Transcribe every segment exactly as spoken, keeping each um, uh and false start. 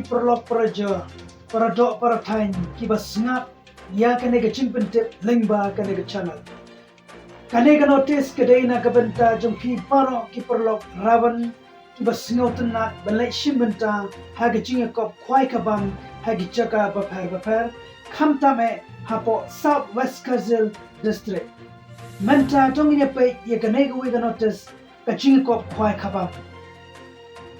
Paralok, parajor, paradoh, parathaiñ kiba sngap ïa kane ka jingpyntip lyngba kane ka channel. Kane ka notice ka dei na ka bynta jong phi baroh ki paralok Raban kiba sngewtynnat ban leit shim bynta ha ka jingïakop khwai kabam ha ki jaka bapher bapher, khamtam eh hapoh South West Khasi Hills District. Mynta to ngin ïa peit ïa kane kawei ka notice, ka jingïakop khwai kabam.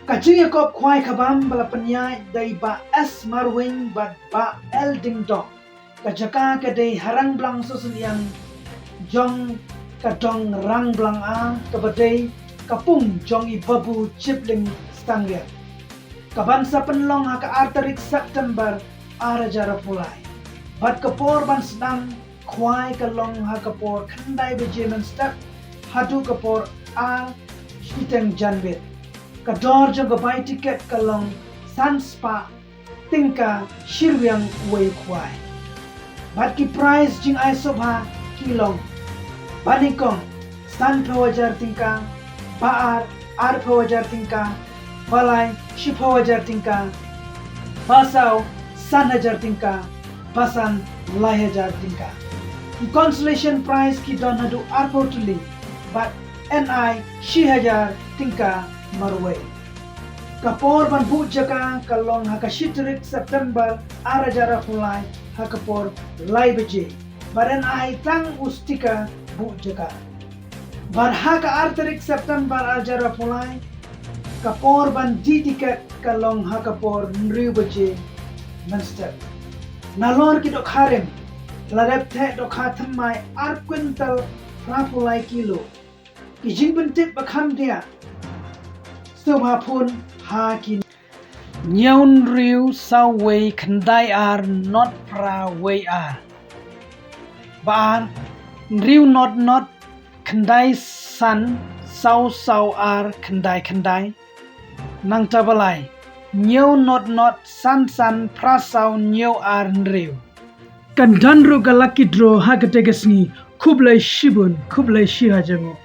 Ka jingïakop khwai kabam ba la pynïaid da i Bah S Marweiñ bad Bah L Dingdong. Ka jaka ka dei ha Rangblang Sosynïang jong ka dong Rangblang A, kaba dei ka pung jong i Babu Chipling Stangriat. Kaban sa pynlong ha ka ar tarik September ar hajar arphew lai. Bad ka por ban sdang khwai ka long ha ka por khyndai baje mynstep haduh ka por ar shiteng janmiet. Ka dor jong ka bai tiket ka long san spah tyngka shi ryngwiang wei khwai. Bad ki prize jingai sngewbha ki long: ba nyngkong sanphew hajar tyngka, ba ar arphew hajar tyngka, ba lai shiphew hajar tyngka, ba saw san hajar tyngka, ba san lai hajar tyngka. Ki consolation prize ki don haduh arphew tylli bad NI shi hajar tyngka marwei. Ka por ban buh jaka ka long ha ka shi tarik September ar hajar arphew lai ha ka por lai baje. Bad NI tang u sticker buh jaka. Bad ha ka ar tarik September ar hajar arphew lai, ka por ban dih tiket ka long ha ka por hynriew baje mynstep. Nalor ki dohkha rim la dep theh dohkha thymmai ar kwintal phraphew lai kilo. Ki jingpyntip ba kham diah, sngewbha phone ha ki: hynñiew hynriew saw wei khyndai ar not phra wei ar. Ba ar hynriew not not khyndai san saw saw ar khyndai khyndai. Nangta ba lai hynñiew not not san san phra saw hynñiew ar hynriew. Kan don ruh ka lucky draw ha katei ka sngi. Khublei shibun, khublei shihajar nguh.